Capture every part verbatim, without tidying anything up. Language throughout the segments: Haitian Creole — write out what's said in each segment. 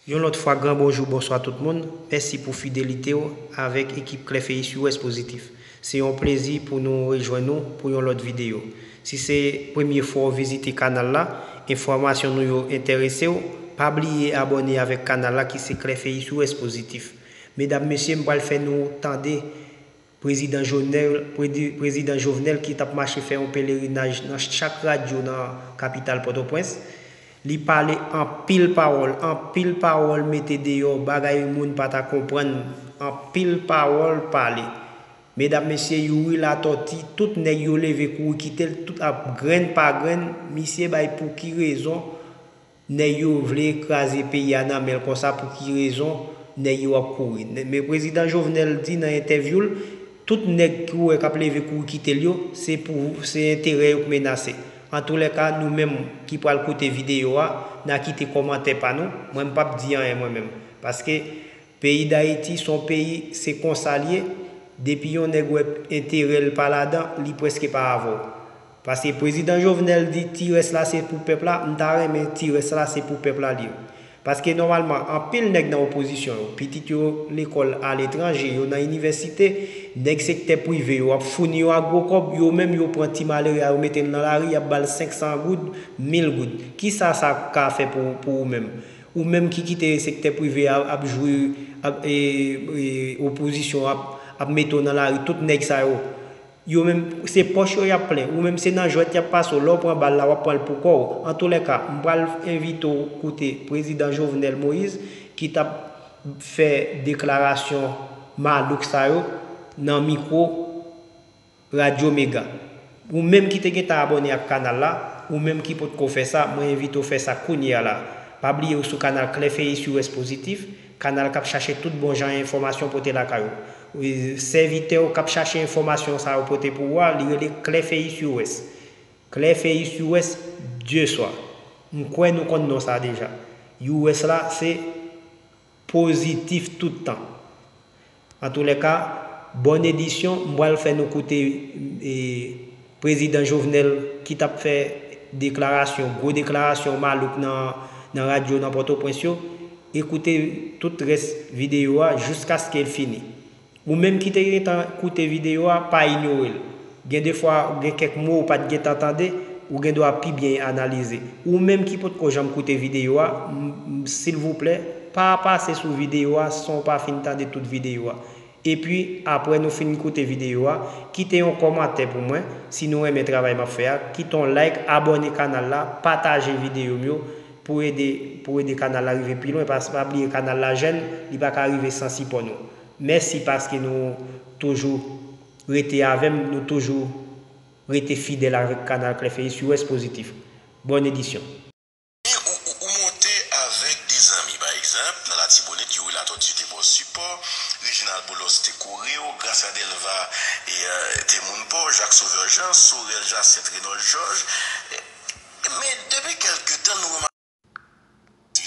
Yon lòt fwa, gran bonjou, bonswa tout moun. Mèsi pou fidelite w avèk ekip Klè Feyis U S Pozitif. Se yon plezi pou nou rejwenn nou pou yon lòt videyo. Si se premye fwa w vizite kanal la, enfòmasyon nou yo enterese w, pa bliye abòne avèk kanal la ki se Klè Feyis U S Pozitif. Medam, mesye, m pral fè nou tande Prezidan Jovenel, Predi- Prezidan Jovenel ki t ap mache fè yon pelerinaj nan chak radyo nan kapital Pòtoprens. Li pale anpil pawòl, anpil pawòl mete deyò, bagay moun pa ta konprann, anpil pawòl pale. Medam, mesye, Youri Latòti, tout nèg yo leve kouri kite l, tout ap grenn pa grenn, misye bay pou ki rezon nèg yo vle kraze peyi a nan men l konsa, pou ki rezon nèg yo ap kouri. Men prezidan Jovenel di nan entèvyou l, tout nèg ki w wè k ap leve kouri kite l yo, se pou, se enterè yo k menase. Antoulèka, nou menm ki pral koute videyo a, n a kite kòmantè pa nou. Mwen, m p ap di anyen mwen menm. Paske peyi Dayiti se yon peyi, se konsa l ye. Depi yon nèg wè enterè l pa ladan, li prèske pa avè w. Paske prezidan Jovenel di ti rès la se pou pèp la, m ta renmen ti rès la se pou pèp la li ye. Paske nòmalman, anpil nèg nan opozisyon yo, pitit yo lekòl aletranje, yo nan inivèsite, nèg sektè prive yo ap founi yo ak gwo kòb, yo menm yo pran ti malere a, yo mete l nan lari, y ap ba l senk san goud, mil goud. Kisa sa ka fè pou, pou ou menm? Ou menm ki kite sektè prive a ap jwi, ap, e, e, opozisyon ap, ap mete w nan lari, tout nèg sa yo, yo menm, se pòch yo y ap plen. Ou menm, se nan jwèt y ap pase w. Lè w pran bal la, w ap pran l pou kò w. Antoulèka, m pral envite w koute prezidan Jovenel Moïse ki t ap fè deklarasyon malouk sa yo nan mikwo Radyo Mega. Ou menm ki te gentan abòne ak kanal la, ou menm ki potko fè sa, mwen envite w fè sa kounye a la. Pa bliye w sou kanal Klè Feyis U S Pozitif, kanal k ap chache tout bon jan enfòmasyon pote lakay ou. E, sèvitè w k ap chache enfòmasyon sa yo pote pou ou a, li rele Klè Feyis U S. Klè Feyis U S, Dieu soit. M kwè nou konn non sa deja. U S la, se pozitif tout tan. Antoulèka, bòn edisyon, m pral fè nou koute, e, prezidan Jovenel ki t ap fè deklarasyon, gwo deklarasyon malouk nan, nan radyo nan Pòtoprens yo. Ekoute tout rès videyo a jiskaske l fini. Ou menm ki te gentan koute videyo a, pa inyore l. Gen defwa, gen kèk mo ou pa t gentan tande, ou gen dwa pi byen analize. Ou menm ki potko janm koute videyo a, m, m, silvouplè, pa pase sou videyo a san w pa fin tande tout videyo a. Epi, apre nou fin koute videyo a, kite yon kòmantè pou mwen, si nou renmen travay m ap fè a, kite yon like, abòne kanal la, pataje videyo m yo pou ede, pou ede kanal la rive pi lwen, paske pa bliye kanal la jèn, li pa ka rive san sipò nou. Mèsi paske nou toujou rete avè m, nou toujou rete fidèl avèk kanal Klè Feyis U S Pozitif. Bòn edisyon. Ou, ou, ou monte avèk de zanmi, pa egzanp, nan Latibonit, Youri Latòti te ba w sipò, Reginald Boulos te kore w, Gracia Delva e, e, te moun pa w, Jacques Sauveur Jean, Sorel Jacinthe, Renold Georges. E, men depi kèlke tan, nou remake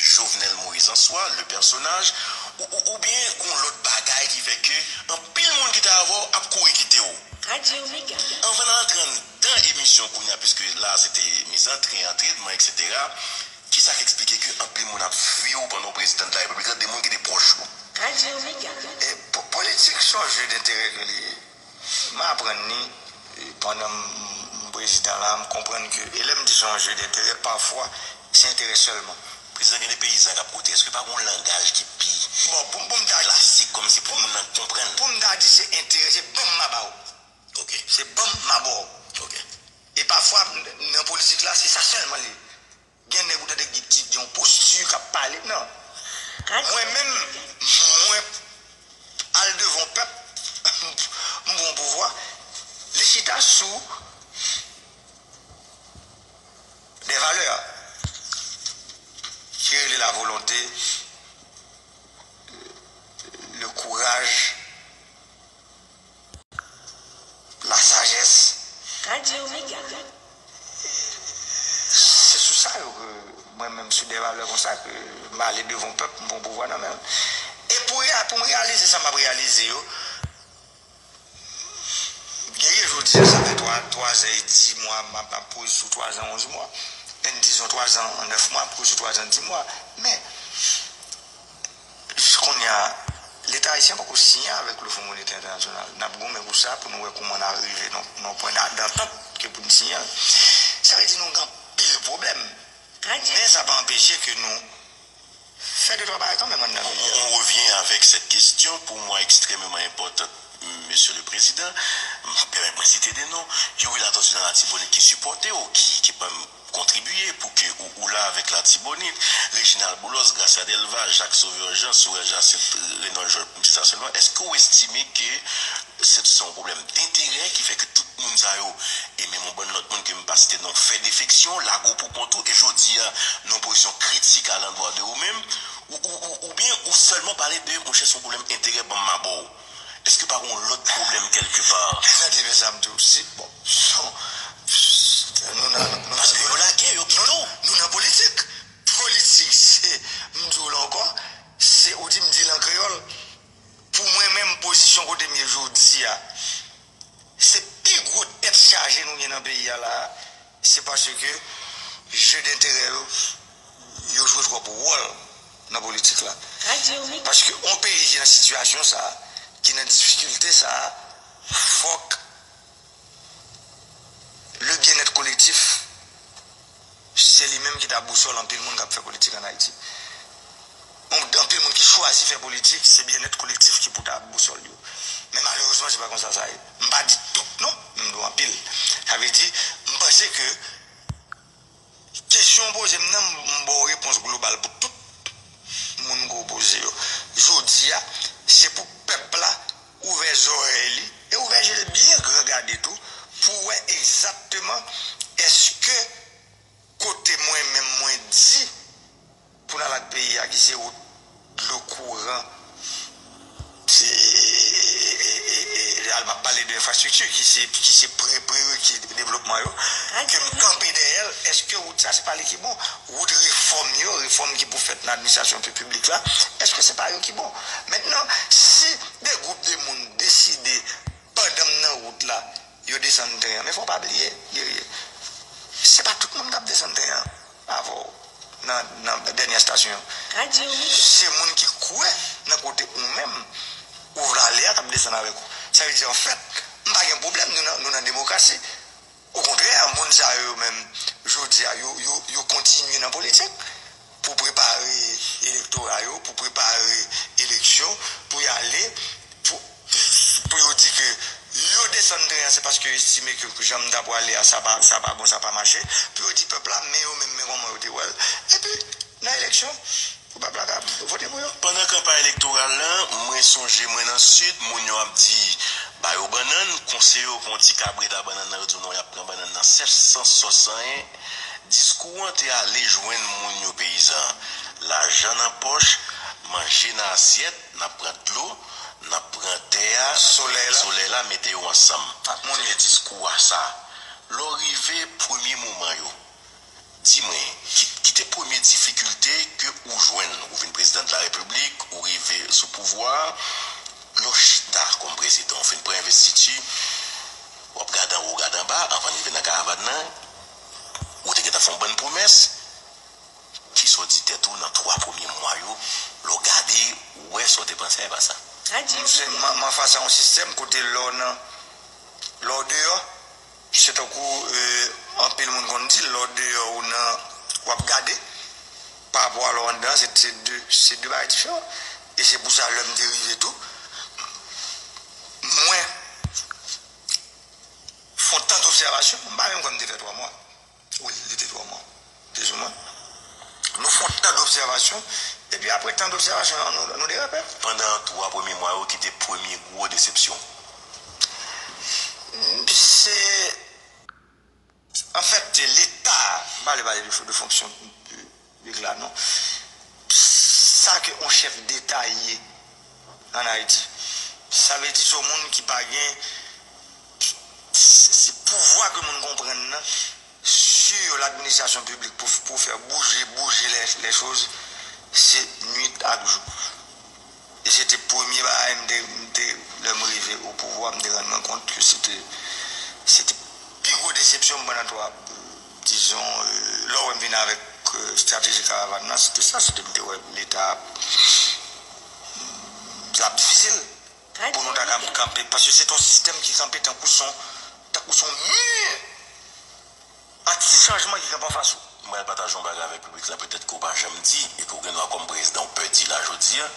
Jovenel Moïse an swa, le pèsonaj, ou, ou, oubyen gon lòt bagay ki fè ke anpil moun ki te avè w ap kouri kite w. Radyo Mega. Anvan n antre anndan emisyon kounye a, piske la se te mizantre, antrenman, etsetera, kisa k eksplike ke anpil moun ap fwi w pandan w prezidan de la repiblik la, de moun ki te pwòch ou? Radyo Mega. E, po-, politik se yon jeu d'intérêt ke li ye. M aprann li, e, pandan m, m prezidan la, m konprann ke, e lè m di se yon jeu d'intérêt, pafwa, se enterè sèlman. Prezidan, gen de peyizan k ap koute, èske pa gon langaj ki pi Bon, pou, pou m ta di, klasik, kòmsi pou moun nan konprann? Pou m ta di se enterè, se ban m, m a ba w. Ok. Se ban m, m a ba w. Ok. E pafwa, n-, nan politik la, se sa sèlman li ye. Gen nèg ou tande ki, ki gen yon posti k ap pale. Non. Mwen menm, mwen al devan pèp, m pran pouvwa, li chita sou de valè ki rele la volonte, le kouraj, la sajès. Radyo Mega. Se sou sa yo ke mwen menm, sou de valè konsa ke m ale devan pèp, m pran pouvwa nan men l. E pou, pou m reyalize sa m ap reyalize yo, genyen jodi a, sa fè twa, twa zan e dis mwa, m ap, ap kouri sou twa zan onz mwa. Penn dizon twa zan nèf mwa, ap kouri sou twa zan dis mwa. Men, Ayisyen poko siyen avèk le Fonds Monétaire International. N ap goumen pou sa, pou nou wè kouman n a rive nan nan pwen da- dantant ke pou n siyen l. Sa vle di nou gen anpil pwoblèm. Men sa pa anpeche ke nou fè de twa bagay kanmenm anndan peyi a. On revient avec cette question, pour moi extrêmement importante, Monsieur le Président. Pèmèt mwen site de non. Youri Latortue nan Latibonit ki sipòte w, ki, ki ban m kontribiye pou ke ou, ou la avèk Latibonit, Reginald Boulos, Gracia Delva, Jacques Sauveur Jean, Sorel Jacinthe, Renold Georges, pou m site sa sèlman, èske w estime ke se, se yon pwoblèm denterè ki fè ke tout moun sa yo, e menm yon bann lòt moun ke m pa site non, fè defeksyon, lage w pou kont ou, e jodi a, nan yon pozisyon kritik alandwa de ou menm, ou, ou, ou, oubyen ou sèlman pale de, monchè, se yon pwoblèm enterè, ban m mabò w. Èske pa gen yon lòt pwoblèm kèlkepa? Tande byen sa m di w, si, bon, nou nan, nou nan, paske yo lage, yo kite w. Nou nan politik. Politik, se, m di w la ankò, se, ou di m di l an kreyòl, pou mwen menm, pozisyon kote m ye jodi a, se pi gwo tèt chaje nou gen nan peyi a la, se paske je denterè yo, yo jwe twòp wòl nan politik la. Paske yon peyi ki nan sitiyasyon sa, ki nan difikilte sa, fòk le byenèt kolektif, se li menm ki ta bousòl anpil moun k ap fè politik ann Ayiti. Anpil moun ki chwazi fè politik, se byennèt kolektif ki pou ta bousòl yo. Men malerezman, se pa konsa sa ye. M pa di tout non, men m di w anpil. Sa vle di, m panse ke kesyon w poze m nan, m ba w repons global pou tout moun ke w poze yo. Jodi a, se pou pèp la ouvè zòrèy li e ouvè je l byen gran gade tou pou wè egzakteman èske kote mwen menm mwen di pou n al ak peyi a ki se wout dlo kouran, se, e, e, e, e, al m ap pale de enfrastrikti ki se, ki se pre, prereki devlopman yo, ke m kanpe dèyè l, èske wout sa se pa li ki bon? Wout refòm yo, refòm ki pou fèt nan administrasyon pi-, piblik la, èske se pa yo ki bon? Mentnan, si de gwoup de moun deside, pandan m nan wout la, yo desann tren an. Men fò w pa bliye, Guerrier, se pa tout moun k ap desann tren an avè w nan, nan dènyè estasyon an. Se moun ki kwè nan kote ou menm ou vle ale a k ap desann avèk ou. Sa vle di, anfèt, m pa gen pwoblèm, nou nan, nou nan demokrasi. Okontrè, moun sa yo menm, jodi a, yo, yo, yo kontinye nan politik pou prepare elektora yo, pou prepare eleksyon, pou y ale, pou, pou yo di ke yo desann tren an, se paske yo estime ke jan m ta prale a, sa pa, sa pa bon, sa pa mache, pou yo di pèp la, men yo menm, men kòman yo te wè l. Epi, nan eleksyon, pou pèp la ka vote pou yo. Pandan kanpay elektoral la, mwen sonje mwen nan Sid, moun yo ap di, ba yo bannann, konseye yo pran yon ti kabrit a bannann nan, yo di w non, y ap pran bannann nan sèch, san sòs, san anyen. Diskou an te ale jwenn moun yo peyizan. Lajan nan pòch, manje nan asyèt, n ap pran dlo, n ap pran tè a, solèy la, solèy la, mete yo ansanm. Ak moun yo. Se diskou a sa. Lè w rive premye moman yo, di mwen, ki, ki te premye difikilte ke ou jwenn? Ou vin prezidan de la repiblik, ou rive sou pouvwa a, lè w chita kòm prezidan, ou fin pran envestiti, w ap gade anwo, w gade anba, anvan n rive nan karavàn nan, ou te gentan fè yon bann pwomès, kisa w di tèt ou nan twa premye mwa yo, lè w gade, ou wè sa w te panse a, e pa sa? M, m an fas a yon sistèm kote lè w nan, lè w deyò, se tankou, e, anpil moun konn di, lè w deyò ou nan, w ap gade, pa rapò a lè w anndan, se, se de, se de bagay diferan. E se pou sa, lè m te rive tou, mwen fè yon tan dobsèvasyon, m pa menm kwè m te fè twa mwa. Wi, li te twa mwa, plizoumwen. Nou fè yon tan dobsèvasyon, epi apre tan dobsèvasyon an, nou, nou derape. Pandan twa premye mwa yo, ki te premye gwo desepsyon? Se, anfèt, se Leta, m pa vle pale de, de fonksyon piblik la, non. Sa ke yon chèf deta ye ann Ayiti, sa vle di se yon moun ki pa gen, se, se pouvwa ke moun konprann nan, sur l'administration publique pou, pou fè bouje, bouje les, les choses, se nuit ak jou. E se te premye bagay m te, m te, lè m rive o pouvwa, m te rann mwen kont ke se te, se te pi gwo desepsyon m pandan twa, dizon, e, lè w wè m vin avèk, e, estrateji karavàn nan, se te sa, se te m te wè Leta ap l ap vize l. Pou nou ta kanpe, paske se t yon sistèm ki kanpe tankou s on, tankou s on mi anti-chanjman ki kanpe anfas ou. Mwen al pataje yon bagay avèk piblik la, petèt ke w pa janm di, e ke w gen dwa kòm prezidan, w pè di la jodi a.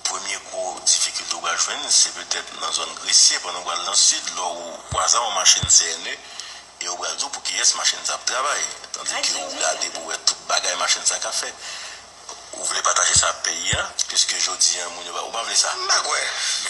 Premye gwo difikilte w pral jwenn, se petèt nan zòn Gresye, pandan w pral nan sid, lè w kwaze yon machin C N E, e yo pral di w pou kiyès machin sa ap travay. Tandike ou gade pou wè tout bagay machin sa ka fè. Ou vle pataje sa ak peyi a, piske jodi a moun yo pa, ou pa vle sa. M pa kwè.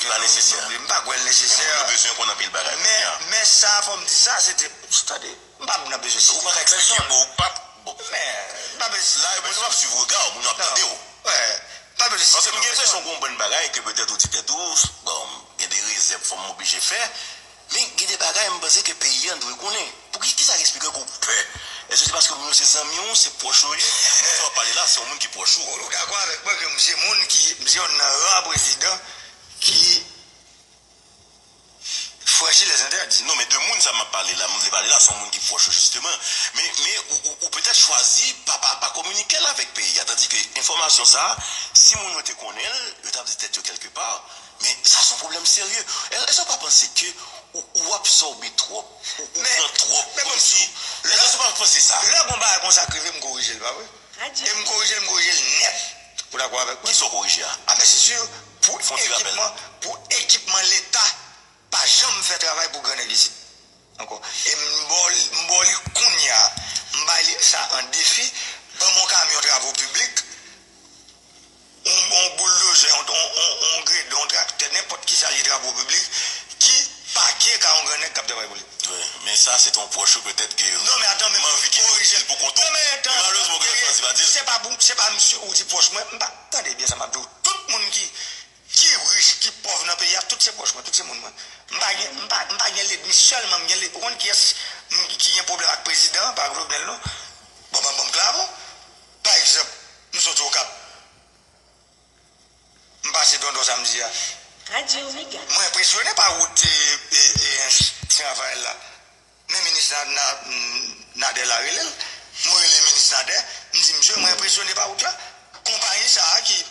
Li pa nesesè. M pa kwè l nesesè. Men moun yo bezwen konn anpil bagay kounye a. Men sa, fò m di sa, se te, tande, m pa nan bezwen site kèk pèsòn. Ou pa ka eksplike, bon, ou pa, bon. Men, m pa bezwen site kèk pèsòn. La, moun yo ap swiv rega w, moun yo ap tande w. Wè, m pa bezwen site kèk pèsòn. Paske m gen enpresyon gen yon bann bagay ke petèt ou di tèt ou, bon, gen de rezèv fò m oblije fè. Men gen de bagay m panse ke peyi a dwe konnen. Pou ki, kisa k eksplike ke w pè? Èske se paske moun yo se zanmi w, se pwòch ou yo ye? Moun sa w ap pale la, se yon moun ki pwòch ou. Ou dakò avèk mwen ke m se moun ki, m se youn nan ra prezidan ki franchi lèzentèdi. Non, men de moun sa m ap pale la, m vle pale la, se yon moun ki pwòch ou, jisteman. Men, men ou, ou, ou petèt chwazi pa, pa, pa kominike l avèk peyi a. Tandike enfòmasyon sa a, si moun yo te konnen l, yo t ap di tèt yo kèlkepa, men sa se yon pwoblèm serye. Èske w pa panse ke ou, ou absòbe twòp, ou, ou pran twòp, kòmsi, èske w pa panse sa? Lè gon bagay konsa k rive, m korije l, pa vre? E m korije l, m korije l nèt. Ou dakò avèk mwen? Kisa w korije a? A, men se si, pou ekipman, pou ekipman Leta pa janm fè travay pou grannèg isit ankò. E m ba w li, m ba w li kounye a. M bay li sa an defi. Ban m yon kamyon travo piblik, yon, yon bouldozè, yon, yon, yon, yon gredon, yon traktè, nenpòt kisa li ye travo piblik, ki pake ka yon grannèg k ap travay pou li. Wi, men sa se te yon pwòch ou petèt ke... Non, men atan, men m anvi ke ou di l pou kont ou. Non, men atan, men malerezman, ou genlè chwazi pa di l. Se pa pou, se pa misye ou di pwòch mwen, m pa, tande byen sa m ap di w. Tout moun ki ki rich, ki pòv nan peyi a, tout se pwòch mwen, tout se moun mwen. M pa gen, m pa, m pa gen lènmi, sèlman m gen lè-, ou konn kiyès m, ki gen pwoblèm ak prezidan an, pa Jovenel non. Bon, ban, ban m klè avè w. Pa egzanp, m soti Okap. M pase Dondon samdi a. Mwen enpresyone pa wout, e, e, e, Sen Rafayèl la. Men minis Na-, Na-, Nader la rele l. Mwen rele minis Nader, m di, "Misye, mwen enpresyone pa wout la. Konpayi sa a ki,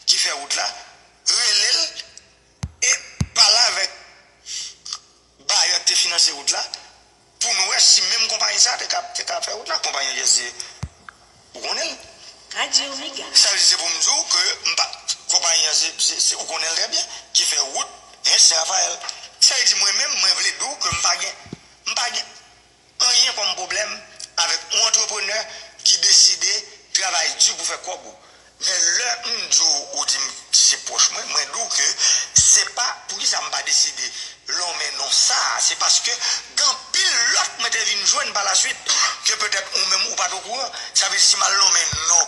ki fè wout la, rele l e pale avèk bayè k te finanse wout la pou n wè si menm konpayi sa a te ka, te ka fè wout la." Konpayi an, kiyès li ye? Ou konnen l. Sa vle di se pou m di w ke m pa, konpayi an, se, se, se, ou konnen l trè byen, ki fè wout, en, Sen Rafayèl. Sa vle di mwen menm, mwen vle di w ke m pa gen, m pa gen anyen kòm pwoblèm avèk yon antreprenè ki deside travay di pou fè kòb ou. Men lè m di w, ou di m se pwòch mwen, mwen di w ke se pa, poukisa m pa deside lonmen non sa a, se paske gen anpil lòt mwen te vin jwenn pa la swit ke petèt ou menm ou pa t okouran. Sa vle di si m al lonmen non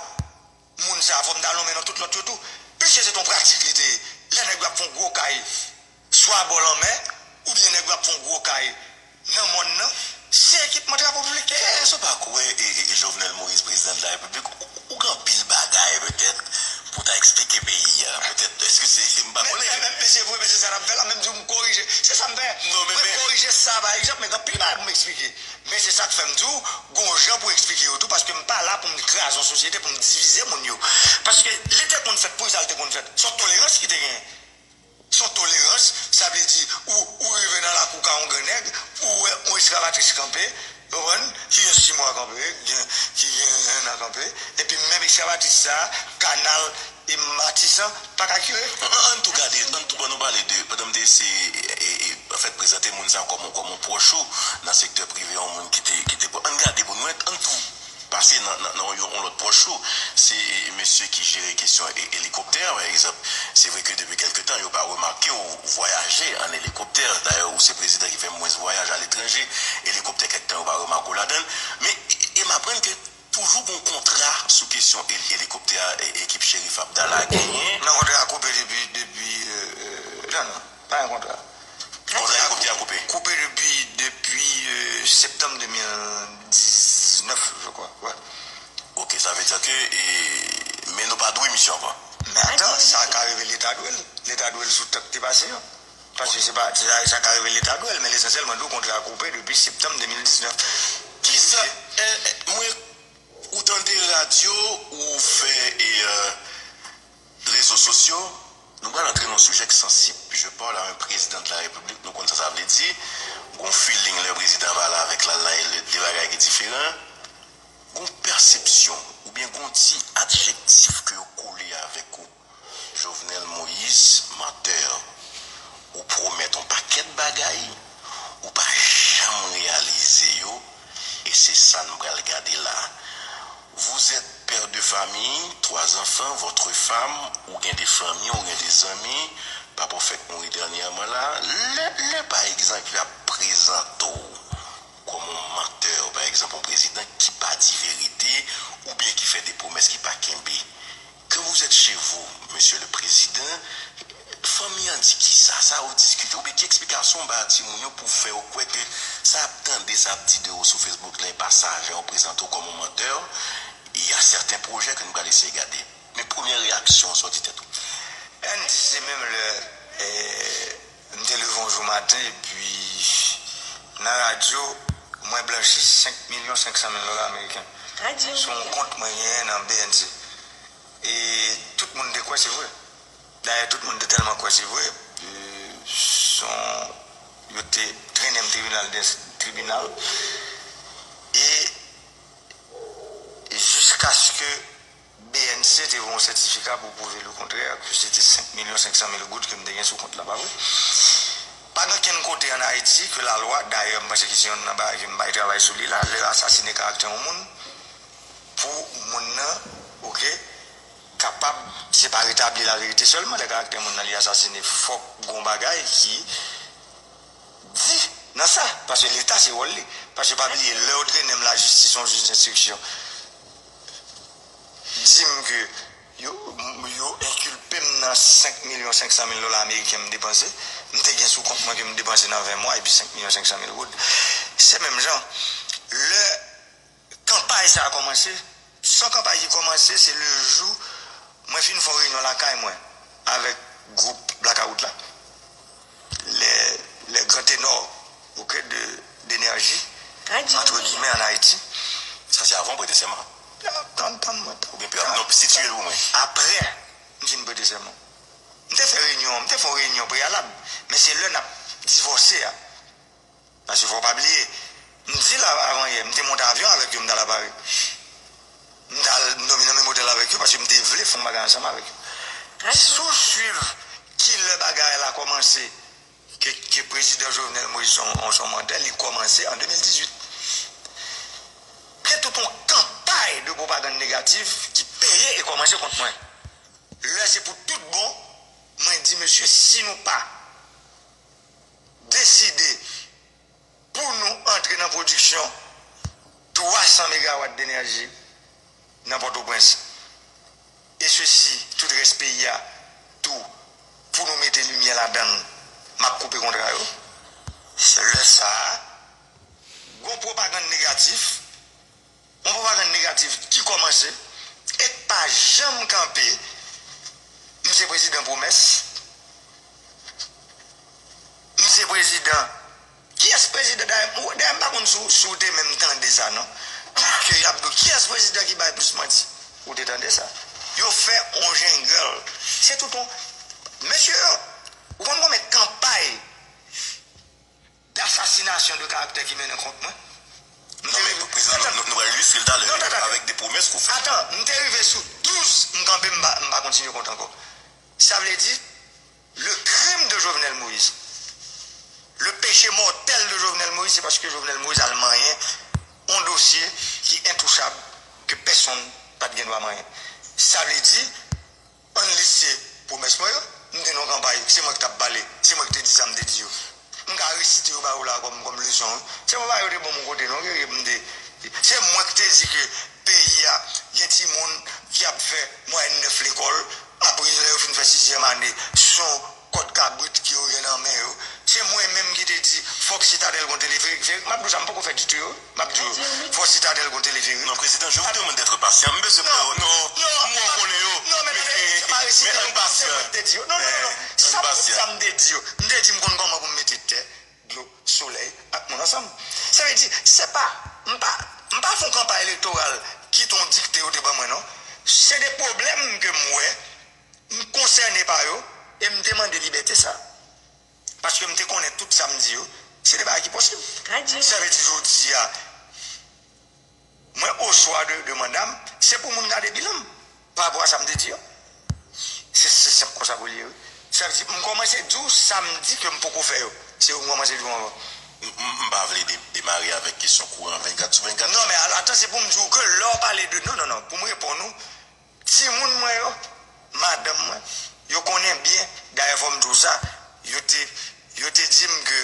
moun sa a, fò m ta lonmen non tout lòt yo tou. Piske se t on pratik li te ye. Lè nèg yo ap fè on gwo kay, swa bò lanmè, oubyen nèg yo ap fè on gwo kay nan mòn nan, se ekipman travo piblik ki fè. Èske w pa kwè, e, e, e Jovenel Moïse, prezidan de la Repiblik, ou, ou gen anpil bagay, petèt, pou w ta eksplike peyi a? Petèt, èske se, m pa konnen. Men, men, men se vre, men se sa n ap fè la, men m di w m korije. Se sa m fè. Non, men, mwen korije sa, pa egzanp, men gen anpil bagay pou m eksplike. Men se sa k fè m di w, gon jan pou eksplike yo tou, paske m pa la pou m kraze yon sosyete, pou m divize moun yo. Paske li te konn fèt, poukisa l te konn fèt? Se yon tolerans ki te genyen. Se yon tolerans, sa vle di, ou, ou rive nan lakou ka yon grannèg, ou wè yon eskavatris kanpe, ou konprann, ki gen sis mwa kanpe, ki gen, ki gen enn an kanpe, epi menm eskavatris sa a, kanal e Matisan pa ka kire. An, an, ann tou gade, ann tou, pandan w pale de, pandan m te eseye, e, e, anfèt, prezante moun sa a kòm, kòm yon pwòch ou nan sektè prive, yon moun ki te, ki te, ann gade pou nou wè, ann tou pase nan, nan, nan yon, yon lòt pwòch ou, se, e, mesye ki jere kesyon e, elikoptè, pa egzanp. Se vre ke depi kèlke tan, yo pa remake w vwayaje an elikoptè. Dayè, ou se prezidan ki fè mwens vwayaj aletranje. Elikoptè, kèk tan, yo pa remake w ladan l. Men, e, e m aprann ke toujou gon kontra sou kesyon e, elikoptè a, e, ekip Cherif Abdallah genyen. Non, kontra a koupe depi, depi, e, e, non, non, pa gen kontra. Kontra elikoptè a koupe? Koupe depi, depi, e, septanm de mil diznèf, je crois. Wè. Ok, sa vle di ke, e, men nou pa dwe misyon ankò. Men atan, sa ka rive Leta dwe l. Leta dwe l sou tan k te pase yo. Paske se pa, se sa, sa ka rive Leta dwe l, men lesansyèl, mwen di w kontra a koupe depi septanm de mil diznèf. Kisa, e, e, mwen, ou tande radyo, ou fè, e, e, rezo sosyo, Nou pral antre nan yon sijè ki sansib. Je parle à un président de la République, nou konn sa sa vle di. Gon feeling lè prezidan pale avèk la, la, e de bagay ki diferan. Gon pèsepsyon oubyen gon ti adjektif ke yo kole avèk ou. Jovenel Moïse, menteur. Ou pwomèt yon pakèt bagay, ou pa janm reyalize yo, e se sa nou pral gade la. Vous êtes père de famille, trois enfants, votre femme, ou gen de fanmi, ou gen de zanmi, papa w fèk mouri dènyèman la, lè, lè pa egzanp, y ap prezante w kòm yon mantè, pa egzanp, yon prezidan ki pa di verite, oubyen ki fè de pwomès ki pa kenbe. Quand vous êtes chez vous, Monsieur le Président, fanmi an di kisa, sa yo diskite, oubyen ki eksplikasyon w bay a timoun yo pou fè yo kwè ke sa y ap tande, sa y ap di de ou sou Facebook la, e pa sa, jan yo prezante w kòm yon mantè, y a sèten pwojè ke nou pral eseye gade. Men premyè reyaksyon w, sòti tèt ou. Andy, se menm lè, eh, m te leve yon jou maten, epi nan radyo, mwen blanchi senk milyon senk san mil dola ameriken. Radyo. Sou yon kont mwen genyen nan B N C. E tout moun te kwè se vre. Dayè, tout moun te tèlman kwè se vre, e, son, yo te trennen m tribinal, tribinal. E jiskaske B N C te voye yon sètifika pou pwouve lekontrè, ke se te senk milyon senk san mil goud ke m te gen sou kont la, pa vre? Pa gen okenn kote ann Ayiti ke lalwa, dayè, m panse ke se youn nan bagay ke m bay travay sou li la, lè yo asasine karaktè yon moun, pou moun nan, oke, kapab, se pa retabli laverite sèlman, lè karaktè moun nan li asasine, fòk gon bagay ki di nan sa, paske Leta se wòl li. Paske pa bliye, lè yo trennen m lajistis, yon jij enstriksyon di m ke yo, yo enkilpe m nan senk milyon senk san mil dola ameriken m depanse, m te gen sou kont mwen ke m depanse nan ven mwa, epi senk milyon senk san mil goud. Se menm jan, lè kanpay sa a kòmanse. Se yon kanpay ki kòmanse, se le jou mwen fin fè yon reyinyon lakay mwen avèk gwoup Blakawout la. Les, les grands ténors, oke, de, de Nèji, antre gimè, ann Ayiti. Sa se avan w prete sèman? Tann, tann mwen. Oubyen, non, sitiye l pou mwen. Apre m fin prete sèman. M te fè reyinyon, m te fè yon reyinyon preyalab, men se lè n ap divòse a. Paske fò w pa bliye, m di l avan yè, m te monte avyon avèk yo, m t al a Pari. M t al, m dòmi nan menm otèl avèk yo, paske m te vle fè yon bagay ansanm avèk yo. Si w swiv kilè bagay la kòmanse, ke, ke prezidan Jovenel Moïse se yon, se yon mantè, li kòmanse an de mil dizuit. Gen tout yon kanpay de pwopagann negatif ki peye e kòmanse kont mwen. Lè se pou tout bon, mwen di, mesye, si nou pa deside pou nou antre nan pwodiksyon twa san megawat de enèji nan Pòtoprens, e sesi, tout rès peyi a tou, pou nou mete limyè ladan l, m ap koupe kontra yo. Se lè sa a, gon pwopagann negatif, yon pwopagann negatif ki kòmanse e k pa janm kanpe. M se prezidan pwomès. M se prezidan. Kiyès prezidan? Dayè, m- dayè, m pa konn si w- si w te menm tande sa, non. Ke y ap di w, kiyès prezidan ki bay plis manti? Ou te tande sa? Yo fè on jengèl. Se tout on. Mesye, ou konn konbyen kanpay dasasinasyon de karaktè ki mennen kont mwen? M te Non, men rive- prezidan, nou, nou, nou pral ilistre l talè, Non, wi, tann, tann. avèk de pwomès ke w fè. Atan, m te rive sou douz, m kanpe, m pa, m pa kontinye kont ankò. Sa vle di, le crime de Jovenel Moïse, le péché mortel de Jovenel Moïse, se paske Jovenel Moïse al manyen on dosye ki entouchab, ke pèsonn pa t gen dwa manyen. Sa vle di, ann liste pwomès mwen yo, m te nan kanpay, se mwen ki t ap pale, se mwen ki te di sa m te di yo. M ka resite yo ba ou la kòm, kòm leson, wi. Se pa bagay yo te ban m yon kote, non, ke, ke m te. Se mwen ki te di ke peyi a, gen timoun ki ap fè mwayèn nèf lekòl, apre lè yo fin fè sizyèm ane, se yon kòd kabrit ke yo gen nan men yo. Se mwen menm ki te di, fòk Sitadèl gon teleferik. M ap di w sa, m poko fè ditou yo. M ap di w, fò Sitadèl gon teleferik. Non, président, je vous demande d'être patient. M bezwen pran yo. Non, non, m wè w konnen yo. Non, men, men, men, se pa resite, non, se mwen ki te di yo. Non, non, non, non. Sa, sa m te di yo. M te di m konn kòman pou m mete tè, dlo, solèy ak moun ansanm. Sa vle di, se pa, m pa, m pa fè yon kanpay elektoral ki t on dikte yo te ban mwen, non. Se de pwoblèm ke m wè, m konsène pa yo, E m te mande libète sa. Paske m te konnen tout sa m di yo, se de bagay ki posib. Sa vle di jodi a, mwen oswa de, de manda m, se pou moun gade bilan m pa rapò a sa m te di yo. Se, se senp konsa pou l ye, wi. Sa vle di, m kòmanse di w sa m di ke m poko fè yo. Se yo m kòmanse di w anvan. M, m, m pa vle de, demare avèk kesyon kouran vennkat sou vennkat. Non, men a-, atann, se pou m di w ke lè w pale de, non, non, non, pou m reponn ou, timoun mwen yo, madanm mwen, yo konnen byen, dayè fò m di w sa, yo te, yo te di m ke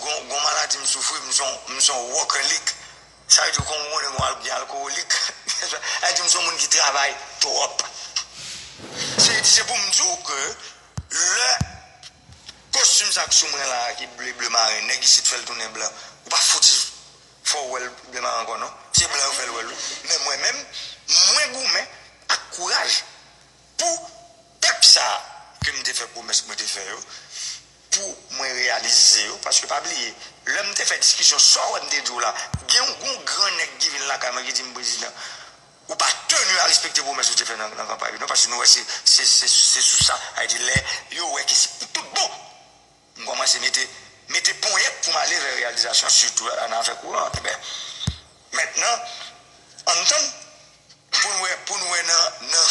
gon, gon maladi m soufri, m se yon, m se yon wòkèlik. Sa vle di, kòm ou konnen, gon al-, gen alkowolik. Sa vle di, m se yon moun ki travay twòp. Se, se pou m di w ke lè kostim sa k sou mwen la a, ki ble, ble maren, nèg isit fè l tounen blan. Ou pa fouti fè w wè l ble maren ankò, non. Se blan yo fè l wè l, wi. Men mwen menm, mwen goumen ak kouraj pou pèp sa a ke m te fè pwomès mwen te fè yo, pou mwen reyalize yo, paske pa bliye, lè m te fè diskisyon, sa w wè m te di w la, gen yon, yon gran nèg ki vin lakay mwen ki di m, "Prezidan, ou pa tenu a respekte pwomès ou te fè nan, nan kanpay ou, non, paske nou wè se, se, se, se sou sa, sa vle di lè yo wè ke se pou tout bon." M kòmanse mete, mete ponyèt pou m ale vè reyalizasyon, sitou nan afè kouran an. Ebyen, mentnan, ann tann, pou n wè, pou n wè nan, nan,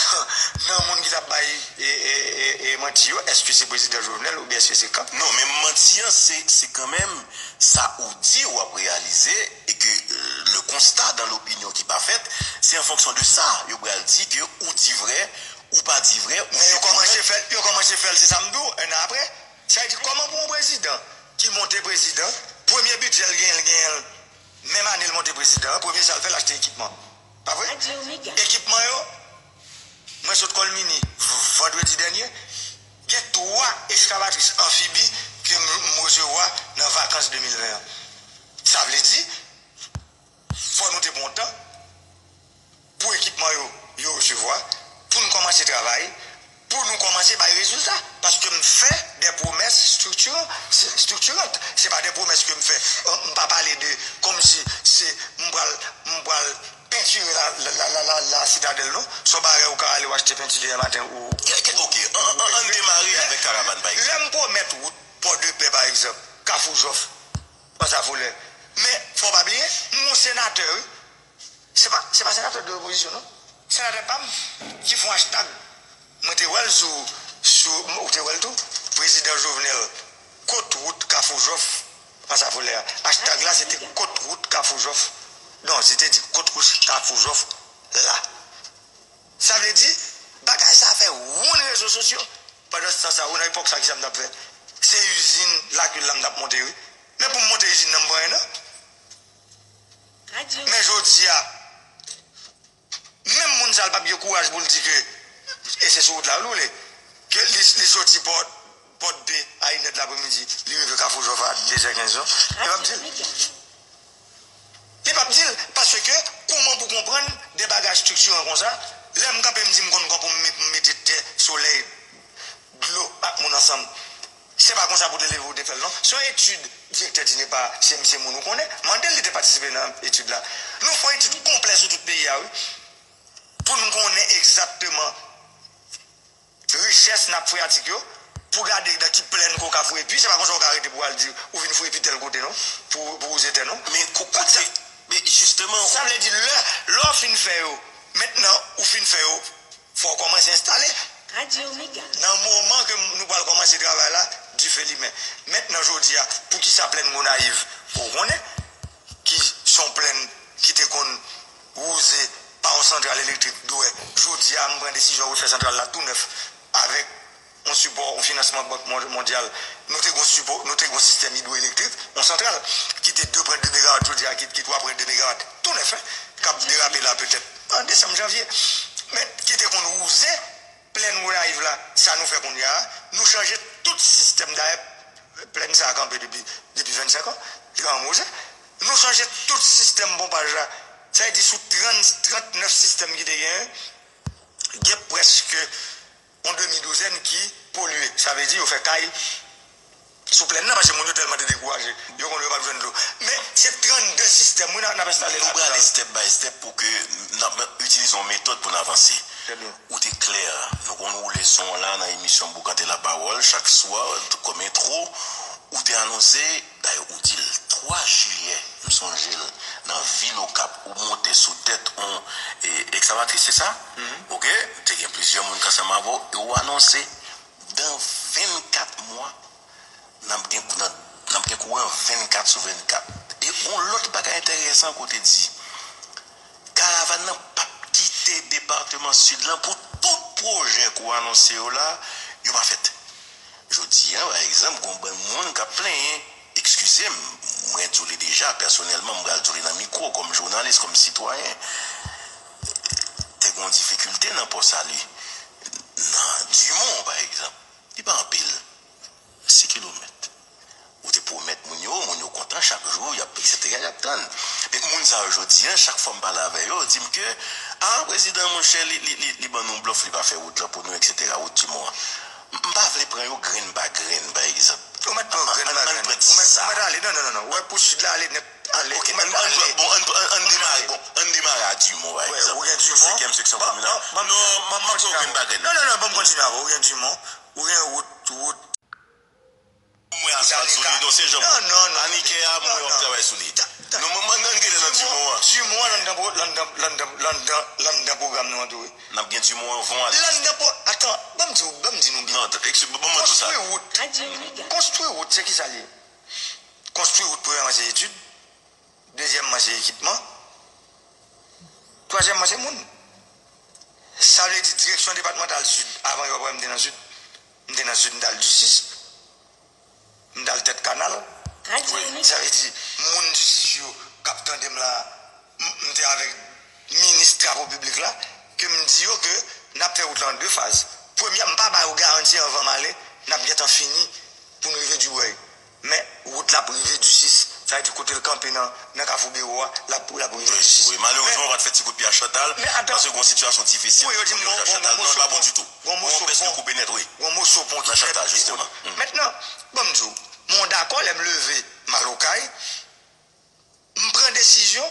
nan moun ki t ap bay, e, e, e, e, manti yo, èske se prezidan Jovenel oubyen èske se kan? Non, men manti an, se, se kanmenm sa ou di, w ap reyalize, e ke, euh, le constat dans l'opinion ki pa fèt, se an fonksyon de sa, yo pral di ke ou di vrè, ou pa di vrè, ou Men yo fè kòmanse fè, yo kòmanse fè l, se sa m di w, en an apre. Sa vle di, kòman pou yon prezidan ki monte prezidan, premye bidjè l genyen, l genyen l, menm ane l monte prezidan an, premye sa l fè, l achte ekipman. Pa vre? Ekipman yo, mwen sot Kòlmini, v-, vandredi dènye, gen twa eskavatris anfibi ke m, m resevwa nan vakans de mil ven an. Sa vle di, fò nou te pran tan pou ekipman yo, yo resevwa, pou n kòmanse travay, pou nou kòmanse bay rezilta. Paske m fè de pwomès striktiran, striktirant. Se pa de pwomès ke m fè, m pa pale de, kòmsi se, m pral, m pral pentire la, la, la, la, la, la Sitadèl, non. Se yon bagay ou ka ale w achte penti demen maten ou. Ke, ke, ok, an, an, ann demare avèk karavàn, pa egzanp. Lè m pwomèt wout Pòdepè, pa egzanp, Kafou Jòf, Anse à Voleurs. Men, fò w pa bliye, m yon senatè, wi. Se pa, se pa senatè de lopozisyon, non. Senatè pa m ki fè yon hashtag. Mwen te wè l sou, sou, ou te wè l tou. Prezidan Jovenel, kot wout Kafou Jòf, Anse à Voleurs a. Hashtag la, se te kot wout Kafou Jòf. Non, se te di kot wout Kafou Jòf la. Sa vle di, bagay sa fè wonn rezo sosyo. Pandan se tan sa, ou nan epòk sa, ki sa m t ap fè? Se izin Lakil la m t ap monte, wi. Men pou m monte izin nan, m pa anyen, non. Men jodi a, menm moun sa l p ap gen kouraj pou l di ke, e se sou wout la, wi, li, ke li, li soti Pòdpè a inè de lapremidi, li rive Kafou Jòf a dezè kenz, non. Li p ap di l. Li p ap di l, paske kòman pou konprann de bagay estriktiran konsa, lè m kanpe m di m konn kòman pou m met-, m mete tè, solèy, dlo ak moun ansanm. Se pa konsa pou te leve ou te fè l, non. Se yon etid direktè DINEPA, se, se moun ou konnen. Mande l, li te patisipe nan etid la. Nou fè yon etid konplè sou tout peyi a, wi. Pou n konnen egzakteman richès n ap freyatik yo, pou gade nan ki plèn ke w ka foure pi. Se pa konsa w ka rete pou w al di ou vin foure pi tèl kote, non, pou, pou wouze tè, non. Men ko-, kote, men jisteman, sa vle di, lè, lè w fin fè yo, mentnan, ou fin fè yo, fò w kòmanse enstale. Nan moman ke nou pral kòmanse travay la, dife limen. Mentnan, jodi a, poukisa plèn Gonayiv, ou konnen, ki se yon plèn ki te konn wouze pa yon santral elektrik dwèt, jodi a, m pran desizyon refè santral la tou nèf, avèk yon sipò, yon finansman Bank Mon-, Mondyal. Nou te gon sipò, nou te gon sistèm idwoelektrik, yon santral, ki te de pwen de megawat, jodi a, ki, ki twa pwen de megawat, tou nèf, hein, k ap derape la petèt an desanm, janvye. Men, ki te konn wouze plèn Gonayiv la, sa nou fè kounye a, nou chanje tout sistèm. Dayè, plèn sa a kanpe depi, depi vennsenk an, li pa janm wouze. Nou chanje tout sistèm ponpaj la. Sa vle di sou trant, trannèf sistèm ki te genyen, gen prèske yon demi douzèn ki polye. Sa vle di yo fè kay sou plèn nan, paske moun yo tèlman te dekouraje, yo konn yo p ap jwenn dlo. Men se trannde sistèm, wi, n ap, n ap enstale la. Nou prale step by step pou ke n ap itilize yon metòd pou n avanse. Ou te klè. Nou konn woule son an la nan emisyon Boukante Lapawòl chak swa kòm entwo. Ou te anonse, dayè ou di l twa jiyè, m sonje l, nan vil Okap, ou monte sou tèt yon e, ekskavatris, se sa? Oke? Te gen plizyè moun k ansanm avè w e ou anonse, dans vennkat mwa, n ap gen, n ap, n ap gen kouran vennkat sou vennkat. E yon lòt bagay enteresan ke w te di, karavàn nan p ap kite depatman Sid lan pou tout pwojè ke w anonse yo la, yo pa fèt. Jodi a, pa egzanp, gen yon bann moun k ap plenyen. Eskize m, mwen di w li deja, pèsonèlman, m pral di w li nan mikwo, kòm jounalis, kòm sitwayen. Te gen yon difikilte nan Pò Sali. Nan Dumont, pa egzanp, li pa anpil. Sis kilomèt. Ou te pwomèt moun yo, moun yo kontan chak jou, y ap, etsetera, y ap tann. Men moun sa yo jodi a, chak fwa m pale avè yo, yo di m ke, ah, prezidan, monchè, li, li, li, li ban nou blòf, li pa fè wout lan pou nou, etsetera, wout Dumont an. M, m pa vle pran yo grenn pa grenn, pa egzanp. Ou mèt pran yo grenn pa grenn. Ou mèt, ou mèt ale, non, non, non, non. Ou wè pou Sid la ale nèt, ale. Oke, ou mèt ann, ann, ale. Bon, ann, ann, ann demare, bon, ann demare a Dumont, pa egzanp. Ou gen Dumont. Senkyèm seksyon kominal. Non, non, non, non, ban m kontinye avè w. Ou gen Dumont, ou gen wout, wout. Mwen asfalt sou li, non, se jan. Non, non, non. Anikè a, mwen w ap travay sou li. Non, mwen, mwen, ann rete nan Dumont an. Dumont an anndan pwo-, anndan, anndan, anndan, anndan pwogram nou an tou, wi. N ap gen Dumont an, Von Alès. Anndan pwo-, atan, ban m di w, ban m di nou byen. Non, eskize, ban m di w sa. Konstwi wout. Konstwi wout, se kisa l ye? Konstwi wout, premyèman, se etid. Dezyèmman, se ekipman. Twazyèmman, se moun. Sa vle di, direksyon depatmantal Sid, avan yo wè m te nan Sid, m te nan Sid, m t al Disis, m t al Tèt Kanal. Sa vle di, moun Disis yo k ap tande m la, m, m te avèk minis travo piblik la, ke m di yo ke n ap fè wout la an de faz. Premyè, m pa ba yo garanti anvan m ale, n ap gentan fini pou n rive Dibwèy. Men, wout la ap rive Disis, sa vle di kote l kanpe nan, nan Kafou Bewo a, l ap, l ap rive Disis. Wi, malerezman, ou pa t fè ti kout pye a Chantal, paske gen yon sitiyasyon difisil, wi, yo di m, gon, gon, gon moso pon, gon moso pon, gon moso pon ki fèt, nan Chantal, jisteman. Mentnan, ban m di w, mwen dakò lè m leve m al Okay, m pran desizyon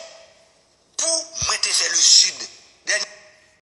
pou mwen te fè le Sid. Dènye